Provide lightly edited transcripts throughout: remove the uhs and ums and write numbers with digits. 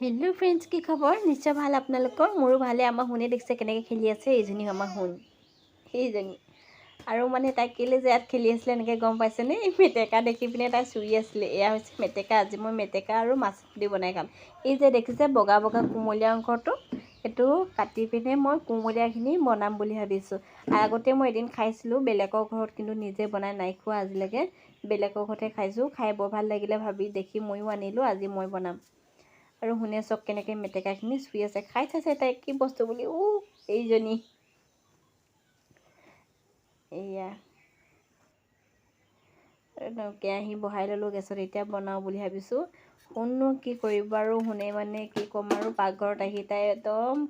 Hello' friends, কি খবৰ? নিশ্চয় ভাল আপোনালোকৰ, মোৰো ভালে। আমাৰ সোণে দেখিছে কেনেকৈ খেলি আছে, এইজনী আমাৰ সোণ, সেইজনী। আৰু মানে তাই কেলৈ যে ইয়াত খেলি আছিলে এনেকৈ গম পাইছেনে? এই মেটেকা দেখি পিনে তাই চুই আছিলে। এয়া হৈছে মেটেকা। আজি মই মেটেকা আৰু মাছ দি বনাই খাম। এই যে দেখিছে বগা বগা কুমলীয়া অংশটো, সেইটো কাটি পিনে মই কুমলীয়াখিনি বনাম বুলি ভাবিছোঁ। আগতে মই এদিন খাইছিলোঁ বেলেগৰ ঘৰত, কিন্তু নিজে বনাই নাই খোৱা আজিলৈকে। বেলেগৰ ঘৰতে খাইছোঁ, খাই বৰ ভাল লাগিলে ভাবি দেখি ময়ো আনিলোঁ, আজি মই বনাম। আৰু শুনে চব কেনেকৈ মেটেকাখিনি চুই আছে, খাই চাইছে তাই কি বস্তু বুলি। এইজনী এয়া কেৰাহী বহাই ল'লোঁ গেছত, এতিয়া বনাওঁ বুলি ভাবিছোঁ। সোণনো কি কৰিব আৰু, সোণে মানে কি ক'ম আৰু, পাকঘৰত আহি তাই একদম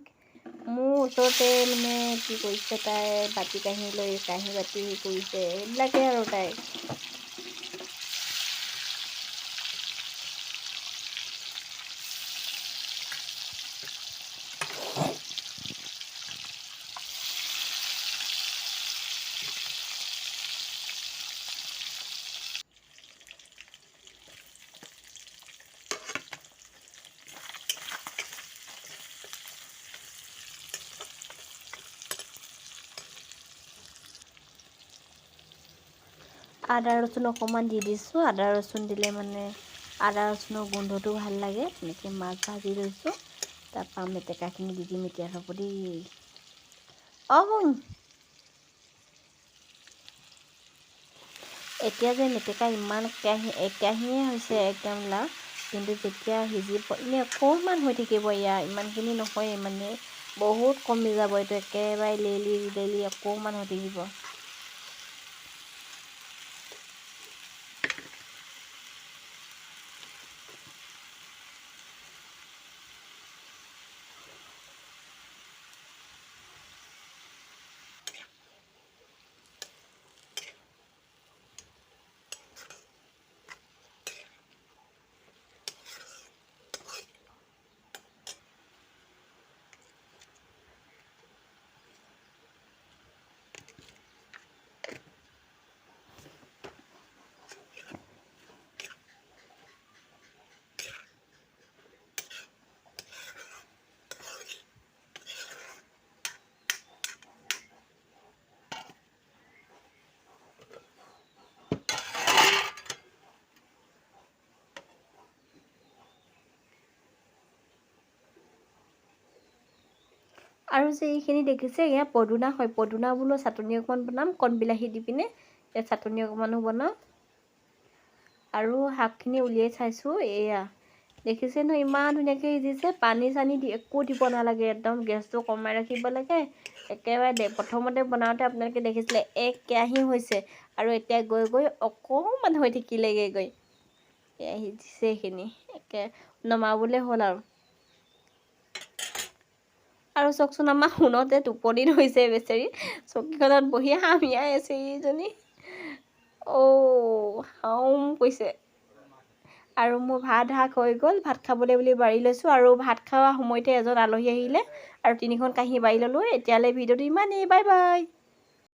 মোৰ ওচৰতে মানে কি কৰিছে, তাই বাতি কাঁহী লৈ কাঁহী বাতি কৰিছে, এইবিলাকেই আৰু তাই। আদা ৰচুন অকণমান দি দিছোঁ। আদা ৰচুন দিলে মানে আদা ৰচুনৰ গোন্ধটো ভাল লাগে। তেনেকৈ মাছ ভাজি লৈছোঁ, তাৰপৰা মেটেকাখিনি দি দিম এতিয়া, হ'ব দেই। অঁ শুন, এতিয়া যে মেটেকা ইমান কেৰাহী একেৰাহীয়ে হৈছে একদম লাও, কিন্তু যেতিয়া সিজিব এনেই অকণমান হৈ থাকিব, ইয়াৰ ইমানখিনি নহয়, মানে বহুত কমি যাব, এইটো একেবাৰে লেলি লেলি অকণমান হৈ থাকিব। আৰু যে এইখিনি দেখিছে, এয়া পদুনা হয়। পদুনা বোলো চাটনি অকণমান বনাম, কণ বিলাহী দি পিনে ইয়াত চাটনি অকণমানো বনাম। আৰু শাকখিনি উলিয়াই চাইছোঁ, এয়া দেখিছে নহয় ইমান ধুনীয়াকৈ সিজিছে। পানী চানী দি একো দিব নালাগে, একদম গেছটো কমাই ৰাখিব লাগে। একেবাৰে প্ৰথমতে বনাওঁতে আপোনালোকে দেখিছিলে এক কেৰাহী হৈছে, আৰু এতিয়া গৈ গৈ অকণমান হৈ থাকিলেগৈ গৈ। এয়া সিজিছে এইখিনি, একে নমাবলৈ হ'ল আৰু। আৰু চাওকচোন আমাৰ সোণতে টোপনি ধৰিছে বেচেৰি, চকীখনত বহি হামিয়াই আছে এইজনী। অ' হাউম কৈছে। আৰু মোৰ ভাত শাক হৈ গ'ল, ভাত খাবলৈ বুলি বাঢ়ি লৈছোঁ। আৰু ভাত খোৱা সময়তে এজন আলহী আহিলে, আৰু তিনিখন কাঁহী বাঢ়ি ল'লোঁ। এতিয়ালৈ ভিডিঅ'টো ইমানেই, বাই বাই।